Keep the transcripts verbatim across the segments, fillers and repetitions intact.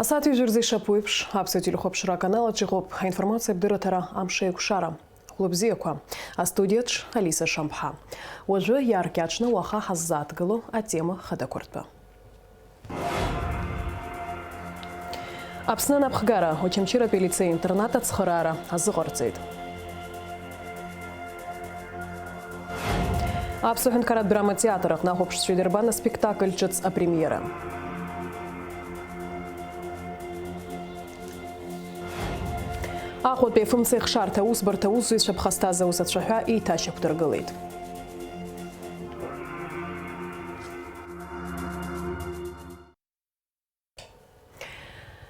Асааҭ ҩажәа рзы ишаԥу еиԥш, Аԥсуа телехәаԥшра аканал аҿы иҟоуп ҳаинформациатә дырраҭара Амш еиқәшара. Хәлыбзиақәа. Астудиаҿ Алиса Шамԥҳа. Уажәы иааркьаҿны уаха ҳаззааҭгыло атема хадақәа ртәы. Аԥсны анапхгара Очамчыратәи алицеи-интернат ацхыраара азыҟарҵеит. Аԥсуа ҳәынҭқарратә драма театр аҟны ахәаԥшцәа идырбан аспектакль ҿыц апремиера. Аҟәатәи афымцеихшарҭа аусбарҭа аусзуҩцәа ԥхасҭаза аус ацәаҳәа еиҭашьақәдыргылеит.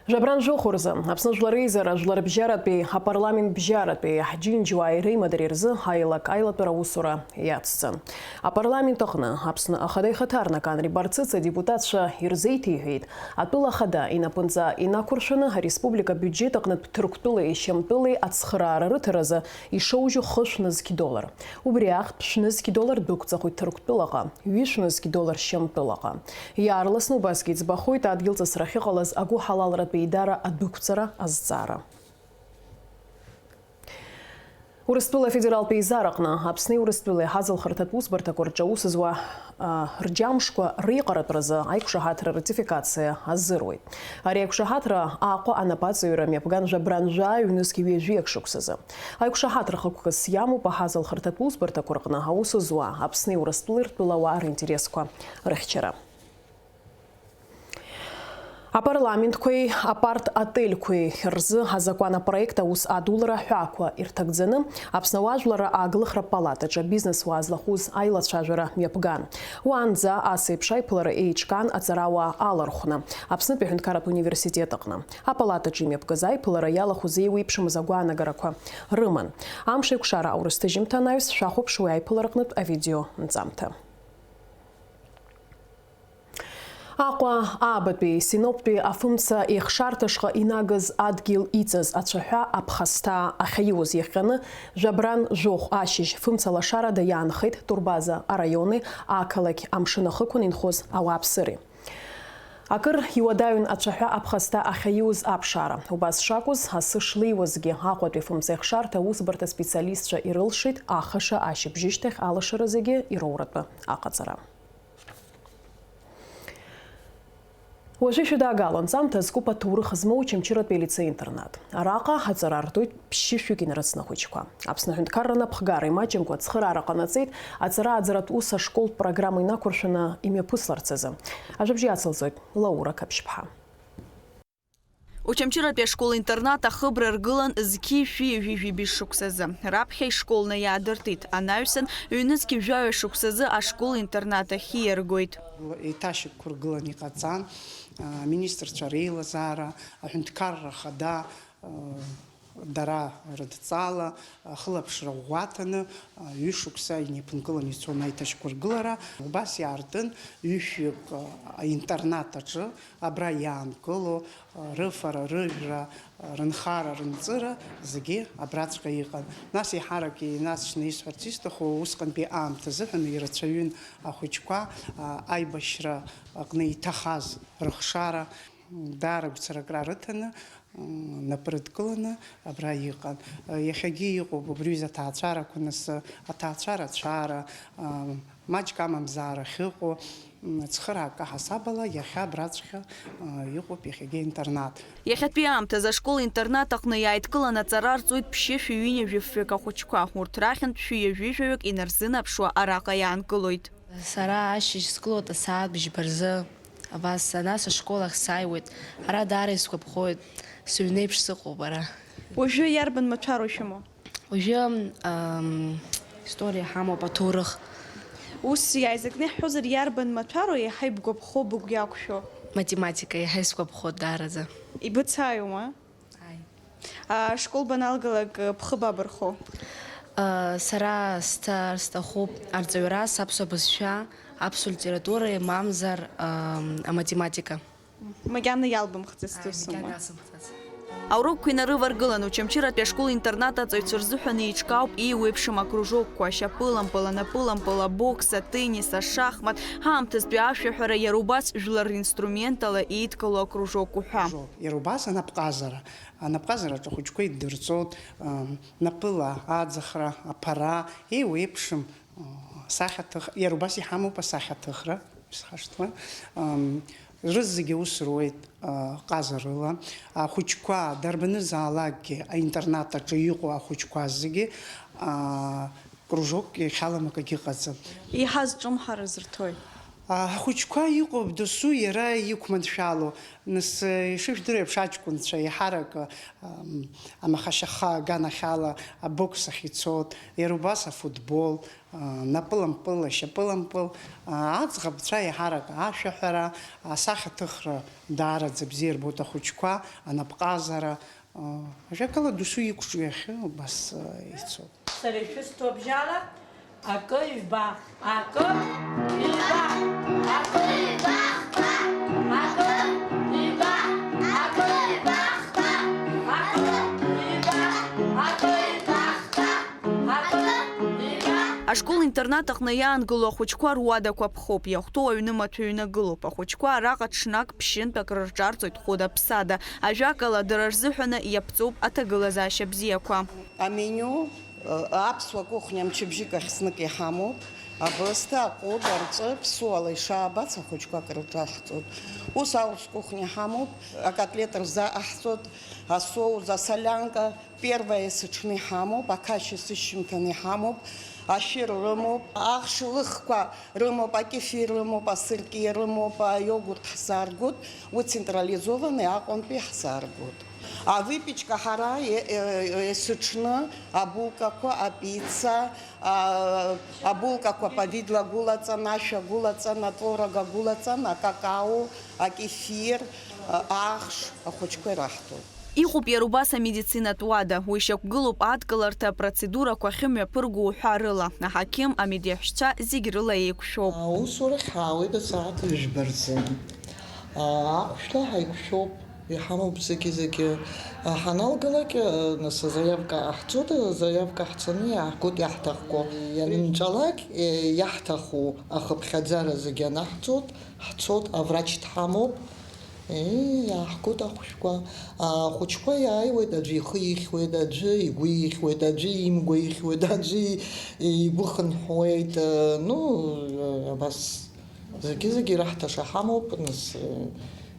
Жәабран жәохә рзы Аԥсны Жәлар Реизара Жәларбжьаратәи апарламент бжьаратәи ҳџьынџьуааи реимадареи рзы аилак-аилатәара аусура иацҵан. Апарламент аҟны Аԥсны Ахада ихаҭарнак Анри Барцыц адепутатцәа ирзеиҭеиҳәеит, атәыла ахада инапынҵа инақәыршәаны ареспублика абиуџьет аҟнытә Ҭырқәтәылеи Шьамтәылеи ацхыраара рыҭаразы ишоужьу хышә нызқь доллар. Убри аҟнытә шәнызқь доллар дәықәҵахоит Ҭырқәтәылаҟа, ҩышә нызқь доллар Шьамтәылаҟа. Иаарласны убасгьы иӡбахоит адгьылҵысра ахьыҟалаз агәыҳалалратә еидара адәықәҵара азҵаара. Урыстәыла афедералтә еизараҟны Аԥсни Урыстәылеи ҳазалхырҭатә усбарҭақәа рҿы аус зуа, а, рџьамшқәа реиҟаратәразы аиқәшаҳаҭра ратификациа азыруеит. Ари аиқәшаҳаҭра Аҟәа анапаҵаҩра мҩаԥган жәабран жәаҩа ҩнызқь ҩажәиак шықәсазы. Аиқәшаҳаҭра хықәкыс иамоуп аҳазалхырҭатә усбарҭақәа рҟны аус зуа Аԥсни Урыстәылеи ртәыла ауаа ринтересқәа рыхьчара. Апарламентқәеи апарт-отельқәеи рзы азакәан апроект аус адулара аҳәаақәа ирҭагӡаны Аԥсны ауаажәларра ааглыхра палатаҿы абизнес-уаа злахәыз аилацәажәара мҩаԥган. Уаанӡа ас еиԥш аиԥылара еиҿкаан аҵарауаа алархәны, Аԥснытәи аҳәынҭқарратә университет аҟны. Апалатаҿы имҩаԥгаз аиԥылара иалахәыз еиуеиԥшымыз агәаанагарақәа рыман. Амш еиқәшара аурысҭыжьымҭа анаҩс шәахәаԥш уи аиԥылараҟнытә авидео нҵамҭа. Аҟәа аабатәи Синоптәи афымца еихшарҭа ашҟа инагаз адгьыл иҵаз ацәаҳәа аԥхасҭа ахьаиуз иахҟьаны, жәабран жәохә ашьыжь фымца лашарада иаанхеит Турбаза араиони ақалақь амшын ахықәан инхоз ауааԥсыреи. Акыр иуадаҩын ацәаҳәа аԥхасҭа ахьаиуз аԥшаара. Убас шакәыз, асы шлеиуазгьы, Аҟәатәи фымца еихшарҭа аусбарҭа специалистцәа ирылшеит ахаша ашьыбжьышьҭахь алашара зегьы ироуратәы аҟаҵара. Уажәы шәыдаагало анҵамҭа зкуп аҭоурых змоу Очамчыратәи алицеи-интернат. Араҟа аҵара артуеит ԥшьышәҩык инарыцны ахәыҷқәа. Аԥсны аҳәынҭқарра анапхгара имаҷымкәа ацхыраара ҟанаҵеит аҵара ааӡаратә ус ашколтә программа инақәыршәаны имҩаԥысларц азы. Ажәабжь иацылҵоит Лаура Қаԥшьԥҳа. Очамчыратәи ашкол-интернат ахыбра ргылан зқьи шәи ҩажәи жәибжь шықәсазы. Раԥхьа ишколны иаадыртит, анаҩсан ҩнызқь жәаҩа шықәсазы ашкол-интернат ахь ииаргоит. Еиҭашьақәыргылан иҟаҵан, а, аминистрцәа реилазаара, аҳәынҭқарра ахада, а, дара рыдҵала, ахылаԥшра ӷәӷәаҭаны, а, ҩышықәса инеиԥынкыланы ицон аиҭашьақәыргылара. Убас иаартын ҩышәҩык, а, аинтернат аҿы абра иаанкыло, а, рыфара, рыжәра, а, рынхара, рынҵыра зегьы абраҵәҟьа иҟан. Нас еиҳарак инаҵшьны исҳәарц исҭаху, усҟантәи аамҭа азыҳәан ирацәаҩын ахәыҷқәа, а, аибашьра аҟны иҭахаз рыхшара, даара агәцаракра рыҭаны, напы рыдкыланы абра иҟан. Иахьагьы иҟоуп убри аҩыза аҭаацәарақәа, нас аҭаацәара ацәаара, маҷк амамзаара ахьыҟоу, цхыраак аҳасабала иахьа абраҵәҟьа иҟоуп иахьагьы интернат. Иахьатәи аамҭазы ашкол-интернат аҟны иааидкыланы аҵара рҵоит ԥшьышәи ҩынҩажәи фҩык ахәыҷқәа. Урҭ рахьынтә шәи ҩажәи жәаҩык инарзынаԥшуа араҟа иаанкылоит. Сара ашьыжь сгылоит асааҭ бжьба рзы. Абас, нас ашкол ахь сааиуеит. Ара даара исгәаԥхоит. Сыҩнеиԥш сыҟоуп ара. Уажәы иарбан маҭәару шәымоу? Уажәы, ам, история ҳамоуп, аҭоурых. Ус иааизакны иаҳҳәозар, иарбан маҭәару еиҳа ибгәаԥхо, быгә иақәшәо? Математика еиҳа исгәаԥхоит даараӡа. Ибыцааиума? Ааи. Ашкол баналгалак, бхы бабырхо? Сара сҭа-, сҭахуп арҵаҩра, саԥсуа бызшәа, аԥсуа литература, мамзар, ам, аматематика. Макьана иалбымхӡацт. Ааи, усума? Макьана иалсымхӡац. Аурокқәа инарываргыланы Очамчыратәи ашкол-интернат аҵаҩцәа рзыҳәан еиҿкаауп еиуеиԥшым акружокқәа, ашьапылампыл, анапылампыл, абокс, атеннис, ашахмат, ҳаамҭазтәи ашәаҳәара, иара убас жәлар ринструментала еидкыло акружок уҳәа. Иара убас анапҟазара. Анапҟазараҿы ахәыҷқәа иддырҵоит, ам, напыла аӡахра, аԥара, еиуеиԥшым, а, сахьаҭых-, иара убас иҳамоуп асахьаҭыхра, исхашҭуа. Ам, рызегьы аус руеит, а, ҟазарыла. Ахәыҷқәа дарбанызаалакгьы, аинтернат аҿы иҟоу ахәыҷқәа зегьы, а, кружок иахьалам акагьы ыҟаӡам. Еиҳа зҿымҳара зырҭои? А, ахәыҷқәа иҟоуп досу иара иқәманшәало. Нас, э, ишыжәдыруа еиԥш, аҷкәынцәа еиҳарак, ам, амахашьаха аганахьала абокс ахь ицоит, иара убас афутбол, а, напылампыл, ашьапылампыл, а, аӡӷабцәа еиҳарак ашәаҳәара, асахьаҭыхра даараӡа бзиа ирбоит ахәыҷқәа, анапҟазара, а, ажәакала, досу иқәҿиахьы убас, а, ицоит. Сара ишәысҭо абжьала, акы ҩба, акы ҩба, акы ҩба, акы ҩба, акы ҩба, акы ҩба, акы ҩба, акы ҩба. Ашкол-интернат аҟны иаангыло ахәыҷқәа руадақәа ԥхоуп, иахәҭоу аҩны маҭәа ҩнагылоуп. Ахәыҷқәа араҟа ҽнак ԥшьынтә акрырҿарҵоит хәыда-ԥсада. Ажәакала, дара рзыҳәаны иаԥҵоуп аҭагылазаашьа бзиақәа. Аменю, э, аԥсуа кухниа мчыбжьык ахь знык иҳамоуп. Абысҭа, аҟәыд, арҵәы, ԥсуала ишаабац, ахәыҷқәа акрырҿаҳҵоит. Ус аурыс кухниа ҳамоуп, акотлет рзаҟаҳҵоит, асоус, асолианка, первое есыҽны иҳамоуп, ақашь есышьыжьымҭаны иҳамоуп, ашәыр рымоуп, ахш лыхқәа рымоуп, акефир рымоуп, асырки рымоуп, аиогурт ҳзааргоит, уи централизованный Аҟәантәи ҳзааргоит. Авыпечка ҳара е-, е-, есыҽны абулкақәа, апицца, а, абулкақәа повидло агәылаҵан, ашә агәылаҵан, атворог агәылаҵан, акакао, акефир, а, ахш, ахәыҷқәа ираҳҭоит. Иҟоуп иара убас амедицинатә уада. Уи шьақәгылоуп адкыларҭа апроцедурақәа ахьымҩаԥырго уҳәа рыла. Аҳақьым, амедиаҳәшьцәа зегь рыла еиқәшәоуп. Аусурахь ҳаауеит асааҭ ҩажәба рзы. Ахәшәҭа ҳаиқәшәоуп, иҳамоуп зегьы-зегьы. Ҳаналгалак, нас азаиавка ҟаҳҵоит, азаиавка ҳцаны иааҳгоит иаҳҭахқәоу. Ианынҵәалак, иаҳҭаху ахыԥхьаӡара зегьы анаҳҵоит, ҳцоит, аврач дҳамоуп. Еи, иааҳгоит ахәшәқәа. Ахәыҷқәа иааиуеит, аӡәы ихы ихьуеит, аӡәы игәы ихьуеит, аӡәы имгәа ихьуеит, аӡәы игәы хынҳәуеит. Ну, абас зегьы-зегьы ираҳҭаша ҳамоуп, нас,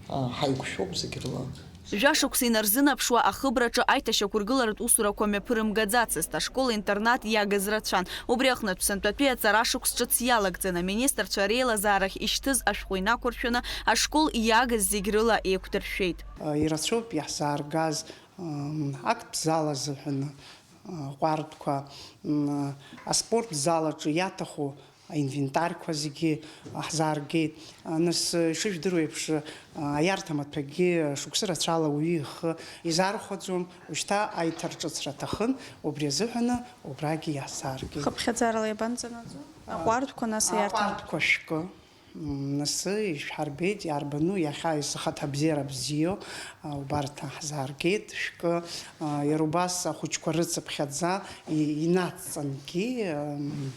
ҳаиқәшәоуп зегь рыла. Жәашықәса инарзынаԥшуа ахыбраҿы аиҭашьақәыргыларатә усурақәа мҩаԥырымгаӡацызт, ашкол-интернат иагыз рацәан. Убри аҟнытә, сынтәатәи аҵара шықәс ҿыц иалагӡан, аминистрцәа реилазаарахь ишьҭыз ашәҟәы инақәыршәаны, ашкол иагыз зегь рыла еиқәдыршәеит. Ирацәоуп иаҳзааргаз, м, актә зал азыҳәаны, м, ҟәардәқәа, м, аспорт зал аҿы иаҭаху аинвентарьқәа зегьы ҳзааргеит. Нас, ишыжәдыруа еиԥш, аиарҭа маҭәагьы шықәсы рацәала уаҩы ихы изархәаӡом, уажәшьҭа аиҭарҿыцра аҭахын, убри азыҳәаны убрагьы иаҳзааргеит. Хыԥхьаӡарала иабанӡанаӡо? Аҟәардәқәа, нас аиарҭа? Аҟәардәқәа шәкы. М, нас ишәҳарбеит, иарбану иахьа исахаҭабзиара бзиоу, а, убарҭ ҳзааргеит, шәкы, а, иара убас ахәыҷқәа рыцыԥхьаӡа и-, инацҵангьы, м,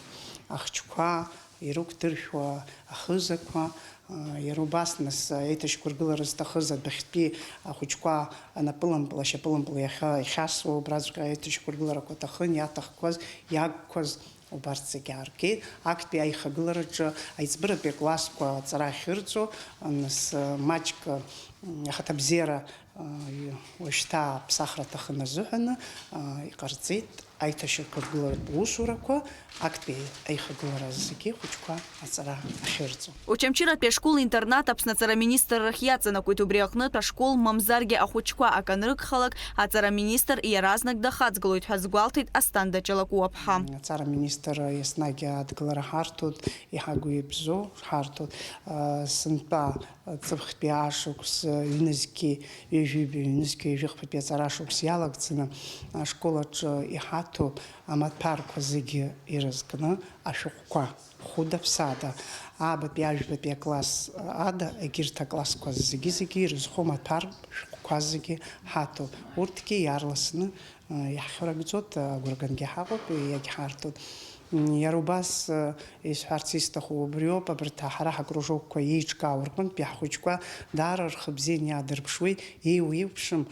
ахчқәа, ирықәдыршәуа ахызақәа, а, иара убас нас аиҭашьақәыргылара зҭахыз адәахьтәи ахәыҷқәа анапылампыл, ашьапылампыл иахьа ихьасуа, убраҵәҟьа аиҭашьақәыргыларақәа аҭахын, иаҭахқәаз, иагқәаз, убарҭ зегьы ааргеит. Актәи аихагылараҿы аиҵбыратәи аклассқәа аҵара ахьырҵо, нас, маҷк, м, ахаҭабзиара, а, уажәшьҭа аԥсахра аҭахын азыҳәаны, а, иҟарҵеит аиҭашьақәыргыларатә усурақәа, актәи аихагылара зегьы ахәыҷқәа аҵара ахьырҵо. Очамчыратәи ашкол-интернат Аԥсны аҵара министр рахь иаҵанакуеит, убри аҟнытә ашкол, мамзаргьы ахәыҷқәа акы анрыгхалак, аҵара министр иаразнак дахаҵгылоит ҳәа азгәалҭеит Асҭанда Ҷалакәуаԥҳа. Аҵара министр еснагь адгылара ҳарҭоит, иҳагу ибзоу ҳарҭоит. Сынтәа Ҵыԥхтәи ашықәс, ҩнызқьи ҩажәи ҩнызқьи ҩажәихԥатәи аҵара ашықәс иалагӡаны ашкол аҿы иҳаҭоуп амаҭәарқәа зегьы ирызкны ашәҟәқәа, хәыда-ԥсада, аабатәи ажәбатәи акласс ада, егьырҭ аклассқәа зегьы-зегьы ирызхо амаҭәар шәҟәқәа зегьы ҳаҭоуп. Урҭгьы иаарласны иаҳхьырыгӡоит, агәра гангьы ҳаҟоуп, иагьҳарҭоит. Иара убас, исҳәарц исҭаху убриоуп, абарҭ ҳара ҳакружокқәа еиҿкаау рҟынтәи ҳхәыҷқәа даара рхы бзианы иаадырԥшуеит, еиуеиԥшым,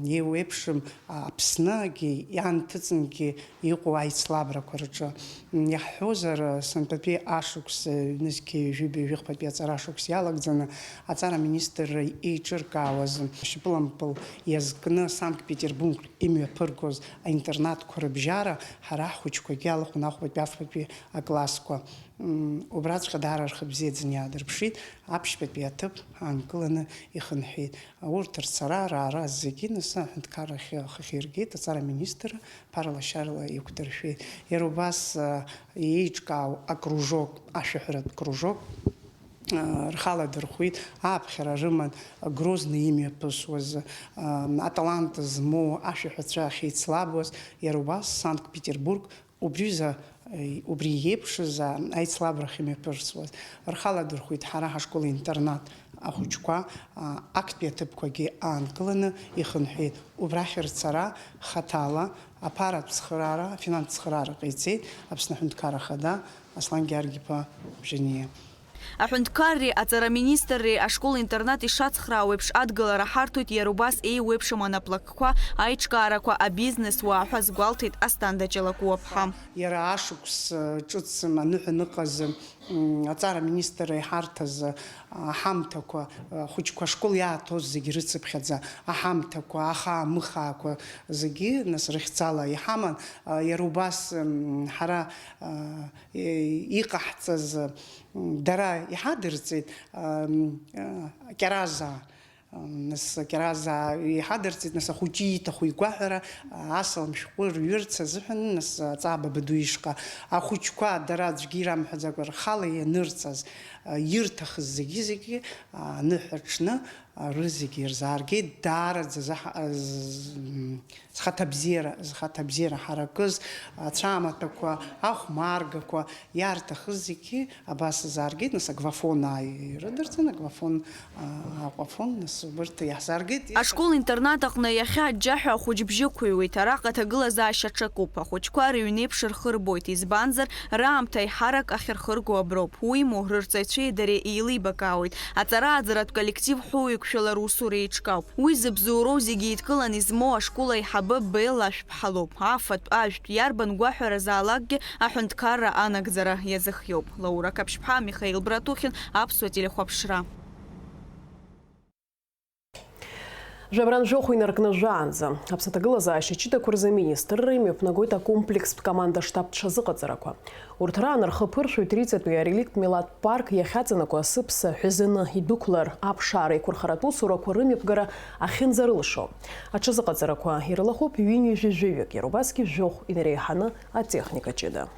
еиуеиԥшым Аԥсныгьы иаанҭыҵынгьы иҟоу аицлабрақәа рҿы. Иаҳҳәозар, сынтәатәи ашықәс, ҩнызқьи ҩажәи жәафатәи аҵара ашықәс иалагӡаны аҵара аминистрра еиҿыркаауаз шьапылампыл иазкны Санкт-Петербург имҩаԥыргоз аинтернатқәа рыбжьара ҳара ҳхәыҷқәагьы алахәын ахәбатәи афбатәи аклассқәа. Убраҵәҟьа даара рхы бзиаӡаны иаадырԥшит аԥшьбатәи аҭыԥ аанкыланы ихынҳәит. Урҭ рцара, раара зегьы нас аҳәынҭқаррахь ахы иргеит, аҵара аминистрра ԥарала-шьарала иқәдыршәеит. Иара убас, а, еиҿкаау акружок, ашәаҳәаратә кружок, а, рхала дырхәит, ааԥхьара рыман Грозны имҩаԥысуаз, а, аталант змоу ашәаҳәацәа ахьеицлабуаз, иара убас Санкт-Петербург Убри рзы, убри иеиԥшыз аицлабра ахьымҩаԥырсуаз, рхала дырхәит ҳара ҳашкол-интернат ахәыҷқәа, актәи аҭыԥқәагьы аанкыланы ихынҳәит. Убрахь рцара хаҭала аԥаратә цхыраара, афинанстә цхыраара ҟаиҵеит Аԥсны Аҳәынҭқарра Ахада Аслан Георги-иԥа Бжьаниа. Аҳәынҭқарреи аҵараминистрреи ашкол-интернат ишацхраау еиԥш адгылара ҳарҭоит иара убас еиуеиԥшым анаплакқәа, аиҿкаарақәа, абизнес уаа ҳәа азгәалҭеит Асҭанда Ҷалакәуаԥҳа. Иара ашықәс, ы, ҿыц аныҳәа аныҟаз, м, аҵара аминистрра иҳарҭаз, ы, аҳамҭақәа, ы, ахәыҷқәа ашкол иааҭоз зегьы рыцыԥхьаӡа аҳамҭақәа, ахаа-мыхаақәа зегьы нас рыхьӡала иҳаман. Ы, иара убас, м, ҳара, ы, иҟаҳҵаз, м, дара иҳадырҵеит, м, ы, Кьаразаа. М, нас Кьаразаа иҳадырҵеит, нас ахәыҷы ииҭаху игәаҳәара, ы, асалам шәҟәы рҩырц азыҳәан, нас Аҵаа Бабаду ишҟа ахәыҷқәа дара аӡәгьы ирамҳәаӡакәа рхала ианырҵаз, ы, ирҭахыз зегьы-зегьы, ы, аныҳәа аҽны, ы, рызегьы ирзааргеит, даараӡа заҳ-, ы, з-, м, Зхаҭабзиара, зхаҭабзиара ҳаракыз, ацәамаҭәақәа, ахәмаргақәа иарҭахыз зегьы абас изааргеит, нас Агвафон ааи-, ирыдырҵан, Агвафон, а, Аҟәафон, нас убырҭ иаҳзааргеит. Ашкол-интернат аҟны иахьа аџьџьаҳәа ахәыҷбжьы ықәыҩуеит, араҟа аҭагылазаашьа ҽакуп, ахәыҷқәа рыҩнеиԥш рхырбоит, избанзар, раамҭа аиҳарак ахьырхырго аброуп, уимоу, рырҵаҩцәеи дареи еилибакаауеит, аҵара-ааӡаратә коллектив ҳәыуеиқәшәала русура еиҿкаауп. Уи зыбзоуроу зегьы еидкыланы измоу ашкол аиҳабы Белла Ашәԥҳа лоуп. Афатә, ажәтә, иарбан гәаҳәаразаалакгьы аҳәынҭқарра анагӡара иазыхиоуп. Лаура Қаԥшьԥҳа, Михаил Братухин, Аԥсуа телехәаԥшра. Жәабран жәохә инаркны жәаанӡа, Аԥсны аҭагылазаашьа ҷыдақәа рзы аминистрра имҩаԥнагоит акомплекстә команда-штаб ҽазыҟаҵарақәа. Урҭ раан рхы ԥыршәоит Риҵатәи ареликттә милаҭтә парк иахьаҵанакуа асыԥса ҳәазаны идәықәлар аԥшаара еиқәырхаратә усурақәа рымҩаԥгара ахьынӡарылшо. Аҽазыҟаҵарақәа ирылахәуп ҩынҩажәи жәаҩык, иара убасгьы жәохә инареиҳаны атехника ҷыда.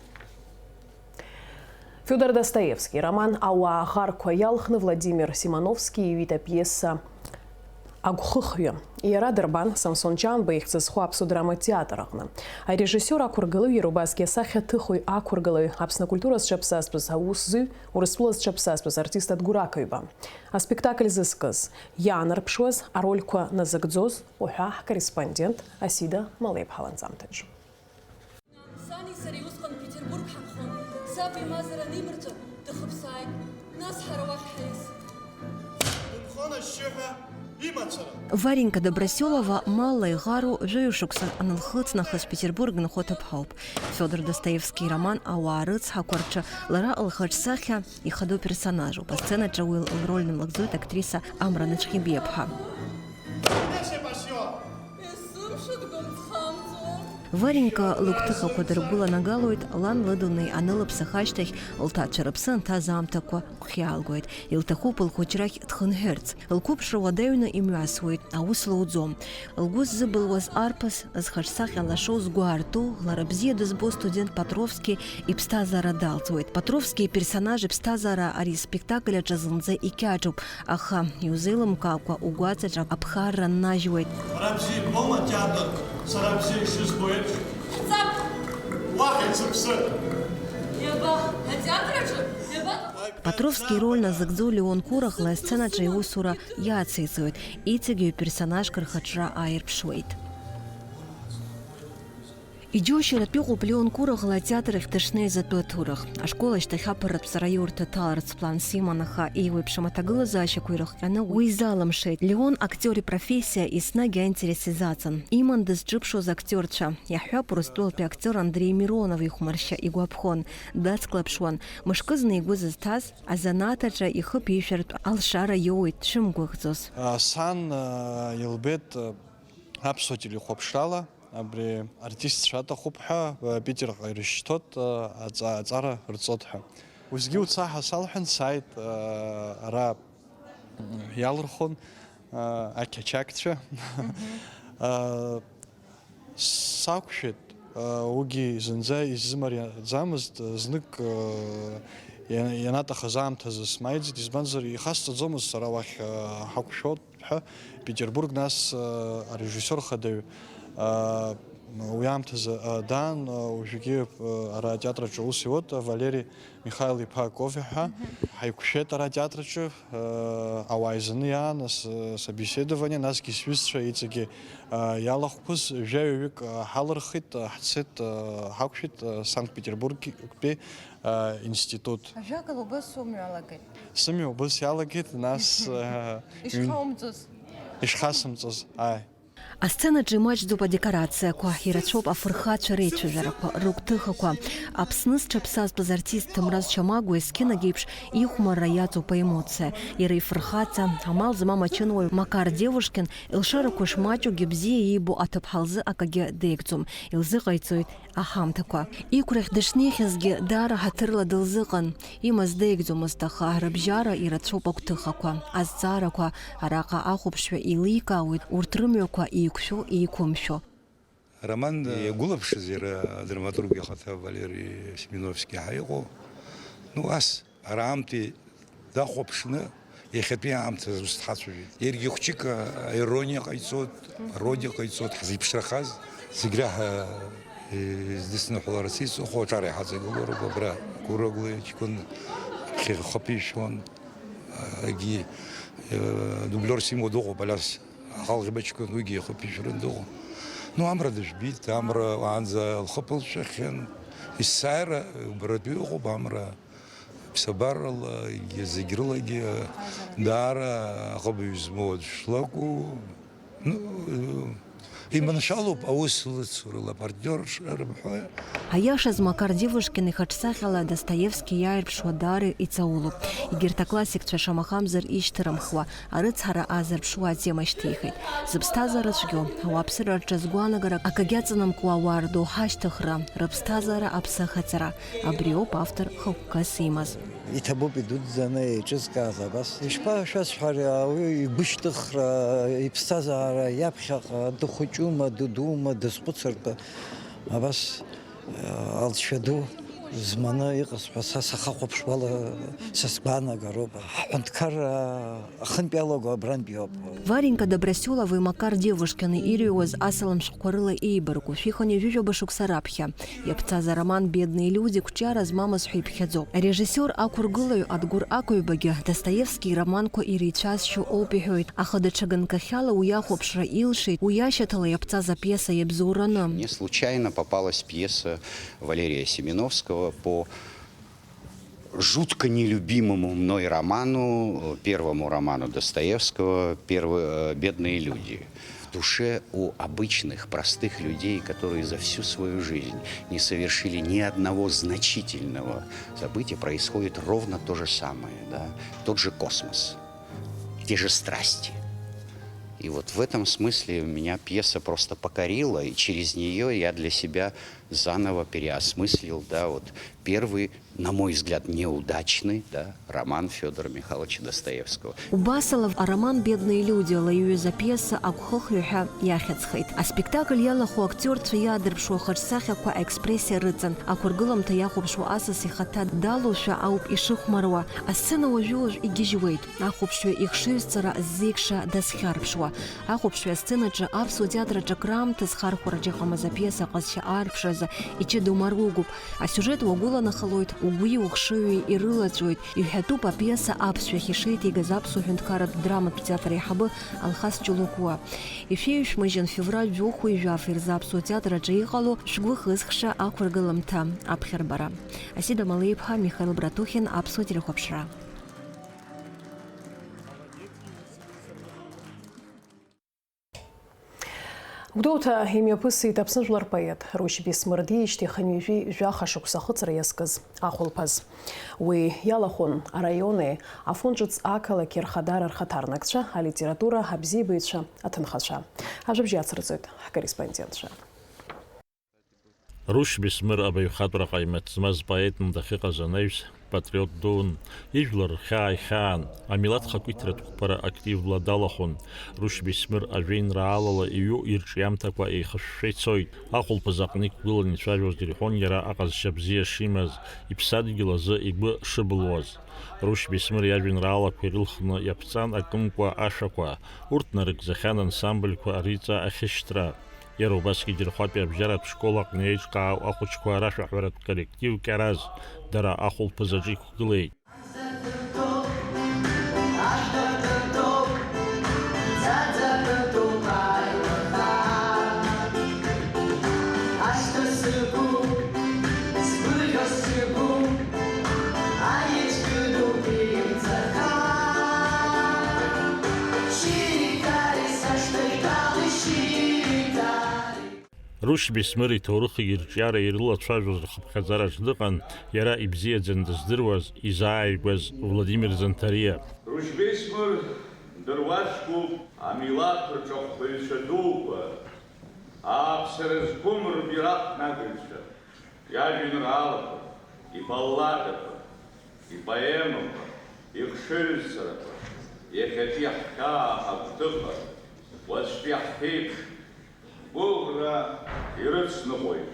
Фиодор Достоевски ироман Ауаа ӷарқәа иалхны Владимир Симоновски иҩит апиеса Агәхыхҩы. Иара дырбан Самсон Ҷанба ихьӡ зху аԥсуа драматә театр аҟны. Арежиссиор ақәыргылаҩ, иара убасгьы асахьаҭыхҩы ақәыргылаҩ, Аԥсны акультура зҽаԥсазтәыз аусзуҩ, Урыстәыла зҽаԥсазтәыз артист Адгәыр Ақаҩба. Аспектакль зызкыз, иаанарԥшуаз, арольқәа назыгӡоз уҳәа ҳкорреспондент Асида Малеиԥҳа ланҵамҭаҿ. Сани сареи усҟан Петербург ҳанхон, саб имазара анибарҵәа, дахыԥсааит, нас ҳара уахь ҳаиас. Дынхон ашьшьыҳәа имацара. Варенька Добросёлова малла иӷароу жәаҩа шықәса анылхыҵ нахыс Петербург нхо ҭыԥҳауп. Фёдор Достоевски ироман Ауаа рыцҳақәа рҿы лара лхаҿсахьа ихадоу персонажуп. Асценаҿы уи лроль намлакӡоит актриса Амра Нацәхьыбиаԥҳа. Esымшәыдгом, ҵхамҵуа. Варенька лыгәҭыхақәа дыргәыланагалоит, лан лыдунеи анылаԥсах ашьҭахь лҭаацәа рыԥсы анҭаз аамҭақәа гәхьаалгоит. Илҭахуп лхәыҷрахь дхынҳәырц. Лқәыԥшра уадаҩны имҩасуеит, аус лоуӡом. Лгәы ззыбылуаз арԥыс, зхаҿсахьа лашоу, згәы аарту, лара бзиа дызбо студент Патровски иԥсҭазаара далҵуеит. Патровски иперсонаж иԥсҭазаара ари аспектакль аҿы зынӡа икьаҿуп, аха иузеилымкаакәа угәаҵаҿ аԥхарра ннажьуеит. Бара бзиа иббома атеатр, сара бзиа ишызбо еиԥш? Ҳцап! Уаҳа ицыԥсы! Иаба, атеатр аҿы? Иаба? Патровски ироль назыгӡо Леон Курахла асценаҿы иусура иациҵоит, иҵегьы ҩ-персонажк рхаҿра ааирԥшуеит. Иџьоушьаратә иҟоуп Леон Курахла атеатр ахь дышнеиз атәы аҭоурых. Ашкол ашьҭахь аԥырратә ҵараиурҭа дҭаларц планс иман, аха еиуеиԥшым аҭагылазаашьақәа ирыхҟьаны уи изалымшеит. Леон актиор ипрофессиа еснагь аинтерес изаҵан. Иман дызҿыԥшуаз актиорцәа. Иаҳҳәап, Урыстәылатәи актиор Андреи Миронов ихәмаршьа игәаԥхон, дацклаԥшуан. Мышкызны игәы зызҭаз, азанааҭ аҿы ихы ԥишәартә алшара иоуеит, дшымгәыӷӡоз. Сан, э, илбеит, э, аԥсуа телехәаԥшрала, абри артистцәа аҭахуп ҳәа, э, Питерҟа ирышьҭоит, э, аҵа-, аҵара рҵоит ҳәа. Усгьы уца ҳәа салҳәан, сааит, э, ара, м, иалырхон, э, ақьачақьцәа. Э, Сақәшәеит, уигьы зынӡа исзымариаӡамызт, знык, иа-, ианаҭахыз аамҭазы смааиӡеит, избанзар, ихасҵаӡомызт сара уахь ҳақәшәоит ҳәа, Петербург, нас, арежиссиор хадаҩ, уи аамҭазы даан, уажәгьы ара атеатр аҿы аус иуеит, Валери Михаил-иԥа Ковиа ҳәа. Мгм. Ҳаиқәшәеит ара атеатр аҿы, э, ауаа еизаны иаан, ас-, собеседование, насгьы сҩызцәа иҵегьы, э, иалахәқәаз жәаҩаҩык, э, ҳалырхит, э, ҳцеит, э, ҳақәшәеит, э, Санкт-Петербургтәи, э, институт. Ажәакала, убыс сумҩалагеит? Сымҩа убыс иалагеит, нас, э, ҩн- Ишхаумҵоз? Ишхасымҵоз, ааи. Асценаҿы имаҷӡоуп адекорациақәа, ирацәоуп афырхацәа реицәажәарақәа, рыгәҭыхақәа. Аԥсны зҽаԥсазтәыз артист Ҭемраз Чамагәа есқьынагь еиԥш ихәмарра иаҵоуп аемоциа. Иара ифырхаҵа, амал змам ачынуаҩ Макар Девушкин илшарақәа шмаҷугьы бзиа иибо аҭыԥҳа лзы акагьы деигӡом, илзыҟаиҵоит аҳамҭақәа. Иқәрахь дышнеихьазгьы даара ҳаҭырла дылзыҟан. Имаз деигӡомызт, аха рыбжьара ирацәоуп агәҭыхақәа, азҵаарақәа, араҟа ахәаԥшҩы еиликаауеит урҭ рымҩақәа еиқәшәо, еиқәымшәо. Ароман иагәылаԥшыз иара адраматург ихаҭа Валери Семеновски ҳәа иҟоу, ну, ас ара аамҭеи дахәаԥшны, иахьатәи аамҭазы ус дҳацәажәеит. Иаргьы хәҷык аирониа ҟаиҵоит, пародиа ҟаиҵоит, ҳзеиԥшрахаз зегь раҳа, е, издысныҳәаларц иҵыхәо аҿар иҳаҵагылоуп абра, Курахла иҷкәын ԥхьахәаԥишәон, егьи, е, дублиорс имоу дыҟоуп, Алиас Ахалӷьба ҷкәын, уигьы ихәаԥишәаран дыҟоуп. Ну, амра дыжәбеит, амра уаанӡа лхы ԥылҵәахьан, есааира убаратәы иҟоуп амра. Ԥсабарала, егьи зегь рылагьы даара аҟыбаҩ змоу аӡә шлакәу, ну, иманшәалоуп аус лыцурала, апартиорцәа рымҳәои. Аиашаз, Макар Девушкин ихаҿсахьала Достоевски иааирԥшуа даара иҵаулоуп. Егьырҭ аклассикцәа шамахамзар ишьҭырымхуа, арыцҳара азырԥшуа атема шьҭихит. Зыԥсҭазаара цәгьоу, ауааԥсыра рҿы згәаанагара акагьы аҵанамкуа ауаа рдоуҳа ашьҭыхра, рыԥсҭазаара аԥсы ахаҵара, абриоуп автор хықәкыс имаз. Иҭабуп идуӡӡаны еиҿызкааз абас. Ишԥашәасҳәари, ауаҩы игәышьҭыхра, иԥсҭазаара иаԥхьаҟа дыхәыҷума, дыдуума, дазхәыцыртә абас, алҵшәа ду зманы иҟаз ҳәа са сахахәаԥшуала са сгәаанагароуп. Ҳҳәынҭқарра ахынтә иалаго абрантә иоуп. Варенька Добросиолови Макар Девушкини ирыҩуаз асалам шәҟәқәа рыла еибарку, шәихынҩажәижәаба шықәса раԥхьа иаԥҵаз ароман Бедные люди қәҿиара змамыз ҳәа иԥхьаӡоуп. Арежиссиор ақәыргылаҩ Адгәыр Акәаҩбагьы Достоевски ироманқәа иреицәазшьо оуп иҳәоит, аха даҽа ганкахьала уи ахәаԥшра илшеит, уи ашьаҭала иаԥҵаз апиеса иабзоураны. Не случайно попалась пьеса Валерия Семеновского по жутко нелюбимому мной роману, э, первому роману Достоевского, первый, э, «Бедные люди». В душе у обычных, простых людей, которые за всю свою жизнь не совершили ни одного значительного события, происходит ровно то же самое, да? Тот же космос, те же страсти. И вот в этом смысле меня пьеса просто покорила, и через неё я для себя заново переосмыслил, да, вот первый, на мой взгляд, неудачный, да, роман Фёдора Михайловича Достоевского. Убас ала ароман Бедные люди ала иҩыз апиеса агәхыхҩы ҳәа иахьӡхеит. Аспектакль иалахәу актиорцәа иаадырԥшуа хаҿсахьақәа аекспрессиа рыҵан, ақәыргыламҭа иахәаԥшуа асас ихаҭа далоушәа ауп ишыхәмаруа. Асцена уажәы-уажә игьежьуеит. Ахәаԥшҩы ихшыҩзцара ззеикша дазхьарԥшуа. Ахәаԥшҩы асценаҿы аԥсуа театр аҿы акраамҭа зхархәараҿ иҟамыз апиеса аҟазшьа аарԥшразы иҷыда умаругуп. Асиужет уагәыланахалоит, угәи ухшыҩи ирылаҵәоит. Иҳәатәуп апиеса аԥсшәахь ишеиҭеигаз аԥсуа ҳәынҭқарратә драматә театр аиҳабы Алхас Ҷулуқуа. Ишәеиҩшәмыжьын февраль жәохәи жәаф ирзы аԥсуа театр аҿы иҟало Шәгәы хызхша ақәыргыламҭа аԥхьарбара. Асида Малеиԥҳа, Михаил Братухин, Аԥсуа телехәаԥшра. Гәдоуҭа имҩаԥысит Аԥсны жәлар рпоет Рушь Бесмыр диижьҭеи хынҩажәи жәаха шықәса ахыҵра иазкыз ахәылԥаз. Уи иалахәын араиони Афон ҿыц ақалақьи рхадара рхаҭарнакцәа, алитература абзиабаҩцәа, аҭынхацәа. Ажәабжь иацырҵоит ҳкорреспондентцәа. Рушь Бесмыр абаҩхатәра ҟаимаҭ змаз поетны дахьыҟаз анаҩс, патриот дуун, ижәлар рхьаа ихьаан, амилаҭ хақәиҭратә қәԥара активла далахәын. Рушь Бесмыр ажәеинраалала иҩу ирҿиамҭақәа еихышәшәа ицоит. Ахәылԥаз аҟны иқәгыланы ицәажәоз ирҳәон иара аҟазшьа бзиа шимаз, иԥсадгьыл азы игәы шыбылуаз. Рушь Бесмыр иажәеинраалақәа ирылхны иаԥҵан акымкәа ашәақәа, урҭ нарыгӡахьан ансамбльқәа риҵа ахьышьҭра. Иара убасгьы Џьырхәатәи абжьаратә школ аҟны еиҿкаау ахәыҷқәа рашәаҳәаратә коллектив Кьараз, дара ахәылԥаз аҿы иқәгылеит. Рушь Бесмыр иҭоурыхи ирҿиареи ирылацәажәоз рхыԥхьаӡараҿ дыҟан иара ибзиаӡаны дыздыруаз, изааигәаз Владимир Занҭариа. Рушь Бесмыр дыруаӡәкуп амилаҭ рҿахәҳәаҩцәа дуқәа, ааԥсара зқәым рбираҟ нагыҩцәа. Иажәеинраалақәа, ибалладақәа, ипоемақәа, ихшыҩзцарақәа, иахьатәи ҳхьаа, ҳагәҭыха, уаҵәтәи ҳԥеиԥш, гәыӷра ирыцныҟәоит,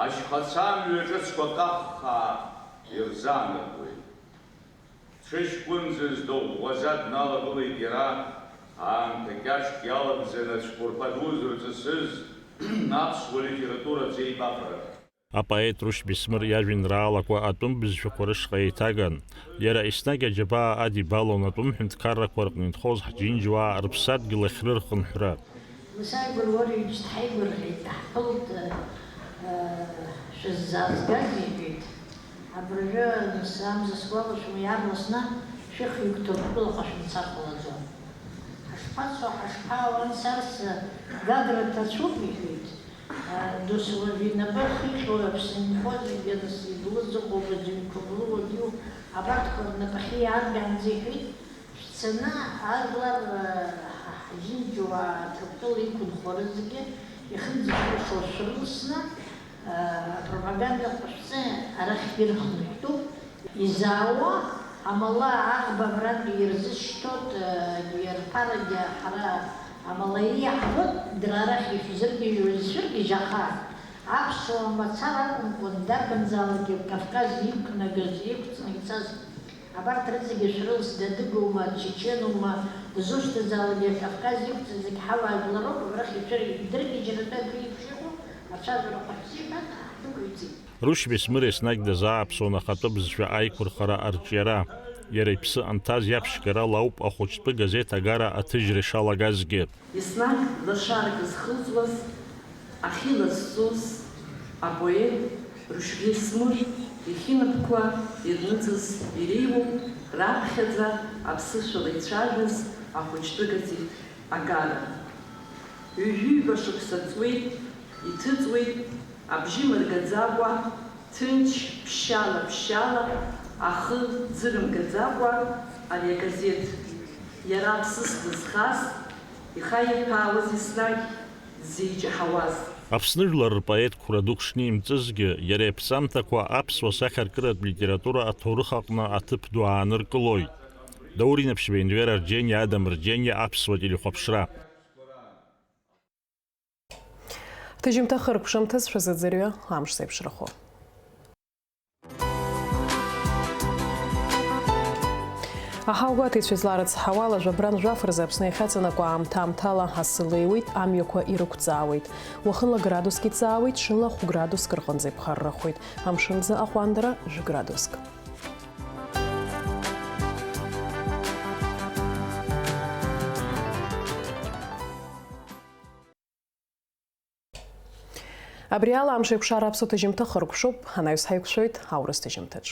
ашьхацамҩа ҿыцқәа каххаа ирзаанартуеит. Ҽыжькәынӡа зда ӷәӷәаӡа дналагылеит иара, аамҭа кьаҿк иалагӡаны ацәқәырԥа ду зырҵысыз аԥсуа литература аӡеибафара. Апоет Рушь Бесмыр иажәеинраалақәа атәым бызшәақәа рышҟа еиҭаган. Иара еснагь аџьабаа адибалон атәым ҳәынҭқаррақәа рҟны инхоз ҳџьынџьуаа рыԥсадгьыл ахьрырхынҳәра. Мсаигәа уара иҿы дҳаигәырӷьеит, даҳԥылт, шәыззаазгаз, иҳәеит. Абыржәы, нас, амза сгәалашәом, иаарласны шәыхҩык Ҭырқәтәылаҟа шәымцар ҟалаӡом. Ҳашԥацо, ҳашԥаауа, анс арс Гагра ҭацәуп, иҳәеит. Досу уажә инапы ахиҟьоу Аԥсны инхо зегьы, нас, иблыз ыҟоуп, аӡыҩқәа блуа, диу, абарҭқәа рнапахьы иааргаанӡа, иҳәеит. Шәцаны ажәлар, ҳа-, ҳџьынџьуаа Ҭырқәтәыла иқәынхо рызегьы ихьымӡӷ шәылшо шәрылсны, апропаганда ҟашәҵа арахь ирхынҳәтәуп. Изаауа амала аӷба абрантәи ирзышьҭоит, иарԥарагьы ҳара амала иаҳбоит, дара арахь ишәзыргьежьуа ишәзыргьежь, аха аԥсуа мацара акәымкәан, дарбанзаалакгьы Кавказ иқәнагаз, иқәҵны ицаз Абарҭ рызегьы шәрылс, дадыгоума, дчеченума, дызусҭазаалакгьы Кавказ иқәҵа зегь ҳауаажәлароуп, абрахь ицәыригеит. Дыргьежьратәы абри еиԥш иҟоу ацәажәарақәа ҳзиҳәан, ҳдәықәиҵеит. Рушь Бесмыр еснагь дазааԥсон ахатәы бызшәа аиқәырхара арҿиара. Иара иԥсы анҭаз иаԥшьгарала ауп ахәыҷтәы газеҭ агара аҭыжьра ишалагазгьы. Еснагь лашарак зхылҵуаз, ахьы ласҵоз апоет Рушьбеи Смыр ихьынапқәа ирныҵыз иреиуоуп раԥхьаӡа аԥсышәала ицәажәаз ахәыҷтәы газеҭ агара. Ҩажәи-ҩба шықәса ҵуеит, иҭыҵуеит, абжьы мыргаӡакәа, ҭынч, ԥшьшьала-ԥшьшьала, ахы ӡырымгаӡакәа ари агазеҭ. Иара аԥсыс дызхаз, Ихаирԥаауаз еснагь дзеиҷаҳауаз. Аԥсны жәлар рпоет қәра дук шнимҵызгьы, иара иаԥҵамҭақәа аԥсуа сахьаркыратә литература аҭоурых аҟны аҭыԥ ду ааныркылоит. Даур Инаԥшьба, Енвер Арџьениа, Адам Рџьениа, Аԥсуа телехәаԥшра. Ҭыжьымҭа хыркәшамҭаз шәазыӡырҩы амш зеиԥшрахо. Аҳаугәаҭеицәа изларыцҳауа ала, жәабран жәаф рзы Аԥсны иахьаҵанакуа аамҭа-аамҭала асы леиуеит, амҩақәа ирықәҵаауеит. Уахынла градуск иҵаауеит, ҽынла хә-градуск рҟынӡа иԥхаррахоит. Амшынӡы аҟәандара жәа-градуск. Абри ала амш еиқәшара аԥсуа ҭыжьымҭа хыркәшоуп, анаҩс ҳаиқәшәоит аурыс ҭыжьымҭаҿ.